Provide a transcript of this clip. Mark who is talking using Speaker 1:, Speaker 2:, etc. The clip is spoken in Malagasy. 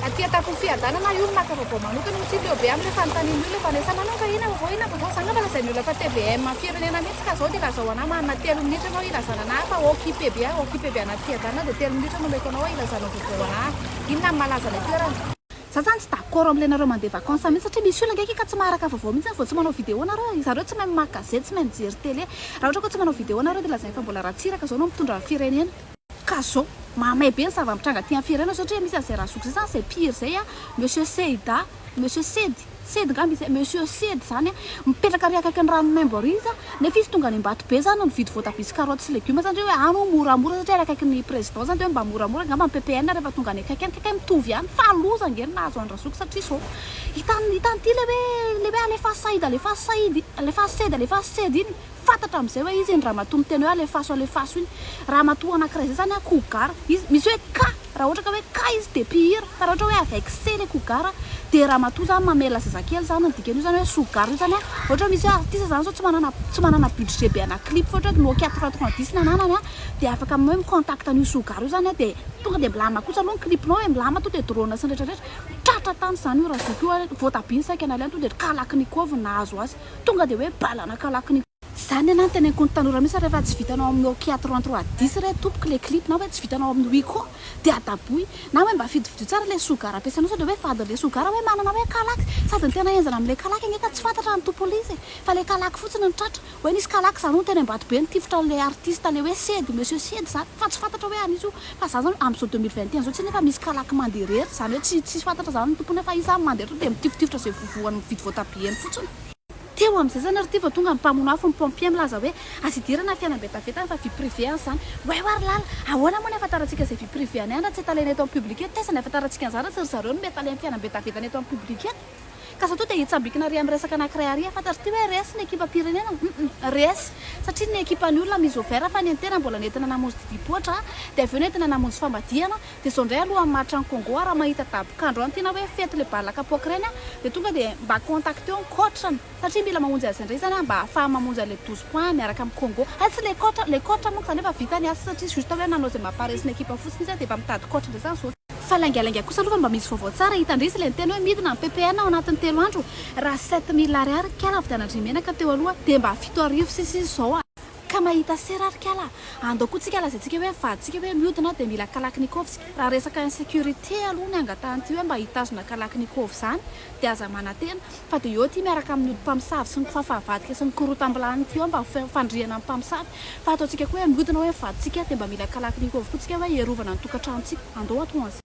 Speaker 1: Aty an-tampon'ny Fiadanana io no maka vaovao manokana satria leo be amin'ilay fanontaniana io ilay Vanessa manao ka inona vaovao inona vaovao, za angamba lazain'ny olona fa tvm firenena mihitsy ka zao dia lazao anah manana 3 minitra ianao hilazana anah fa occupé be aho, occupé be anaty Fiadanana dia 3 minitra no omeko anao hilazanao vaovao anah, inona ny malaza ilay toerana. Za zany tsy d'accord amle nareo mandeha vacances mihitsy satria misy olona ange akia ka tsy maharaka vaovao mihitsy vao tsy manao vidéo nareo e, zareo tsy mahay mamaky gazety tsy mahay mijery télé, raha ohatra koa tsy manao vidéo nareo dia lazainy fa mbola Ratsiraka zao no mitondra ny firenena, ka zao mahamay be ny zava-mitranga aty amin'ny firenena satria misy an'izay razoky zay zany zay pire zay a, monsieur Seida, monsieur Sedy, Sedy ngamba izy, monsieur Sedy zany a, mipetraka ary akaikin'ny ranomaimbo ary izy a, nefa izy tonga any Ambatobe zany mividy voatabia sy carotte sy legioma zany hoe any hono moramora satria ary akaikin'ny président zany de hoe mba moramora angamba ny PPN rehefa tonga any akaiky any kay kay mitovy ihany fa loza ange ny nahazo an'i Razoky satria zao hitany hitan'ity le hoe le hoe alefaso Saïd alefaso Saïd alefaso Sedy alefaso Sedy iny fantatra amin'izay hoe izy iny ramatoa miteny hoe alefaso alefaso iny ramatoa anankiray zay zany a cougar izy misy hoe K Raha ohatra ka hoe K izy dia mpihira, fa raha ohatra hoe avec C le cougar dia ramatoa zany mamela zazakely zany, ny dikan'io zany hoe sugar io zany an, ohatra hoe misy hoe artiste zany zao tsy manana tsy manana budget be ana clip fa ohatra hoe Nokia 330 ny ananany an, dia afaka hoe mi-contact an'io sugar io zany an, dia tonga dia milamina kosa aloha ny clip-nao hoe milamina tonga dia drone sy ny rehetra rehetra, tratra tany zany io razoky io an, voatabia ny saika nalainy tonga dia kalachnikov no nahazo azy, tonga dia hoe balana kalachnikov. Zany ana no teneniko ny tanora mihitsy rehefa tsy vitanao amin'ny Nokia 33 10 re tompoko le clip na hoe tsy vitanao amin'ny Wiko de adaboy na hoe mba fidifidio tsara le sugar ampiasainao sao de hoe vadin'le sugar hoe manana hoe kalaky sady ny tena henjana amin'le kalaky ange ka tsy fantatra ny tompon'le izy e fa le kalaky fotsiny no tratra hoe nisy kalaky zany hono teny Ambatobe nitifitra an'le artiste le hoe Sedy monsieur Sedy zany fa tsy fantatra hoe an'iza io fa za zany amin'izao 2021 zao tsy nefa misy kalaky mandeha irery zany hoe tsy tsy fantatra zany ny tompony hoe fa iza mandeha tonga de mitifitifitra zay vovohany mividy voatabia eny fotsiny. Teo amin'izay izany ry ty vao tonga ny mpamono afo, ny pompier milaza hoe aza idirana ny fiainam-betaveta fa vie privée any izany. Oay hoa ry lala, ahoana moa ny ahafantarantsika izay vie privée any raha tsy étaler-na eto amin'ny public eto? Taiza ny ahafantarantsika an'izany raha tsy ry zareo no mi-étaler ny fiainam-betavetany eto amin'ny public eto? Ka sao tonga dia hitsambikina ary amin'ny resaka anankiray ary fantatr'ity ty hoe resy ny ekipam-pirenena? Hum resy satria ny ekipan'ny olona mise au vert fa ny an'ny tena mbola nentina namonjy didipoitra dia avy eo nentina namonjy famadihana Dia izao indray aloha amin'ny match any Congo raha mahita dabok'andro any tiana hoe fety le balle kapoaka ireny dia tonga dia mba contacteo ny coach-ny satria mila mamonjy azy indray izany mba ahafahany mamonjy an'ilay 12 points miaraka amin'i Congo. Hay tsy le coach, le coach manko izany efa vita ny asa satria juste hoe nanao izay mampaharesy ny ekipa fotsiny izy dia efa mitady coach indray izany izao. Fa laingalainga kosa aloha fa mba misy vaovao tsara hita indray izy ilay niteny hoe midina ny PPN ao anatin'ny 3 andro raha 7000 ariary kala vidianan-dry menaka teo aloha dia mba 7000 sisa izy izao. Ka mahita sera ary kala a! Andao koa tsika lazaintsika hoe vadintsika hoe miodina dia mila kalachnikov tsika. Raha resaka insécurité aloha ny angatahan'ity hoe mba hitazona kalachnikov izany dia aza manantena fa dia eo ity miaraka amin'ny ody mpamosavy sy ny kifafa avadika sy ny korotam-bilany ity eo mba fandrihana ny mpamosavy. Fa ataontsika koa hoe miodina hoe vadintsika dia mba mila kalachnikov koa tsika hoe hiarovana ny tokantranontsika. Andao atao an'izay.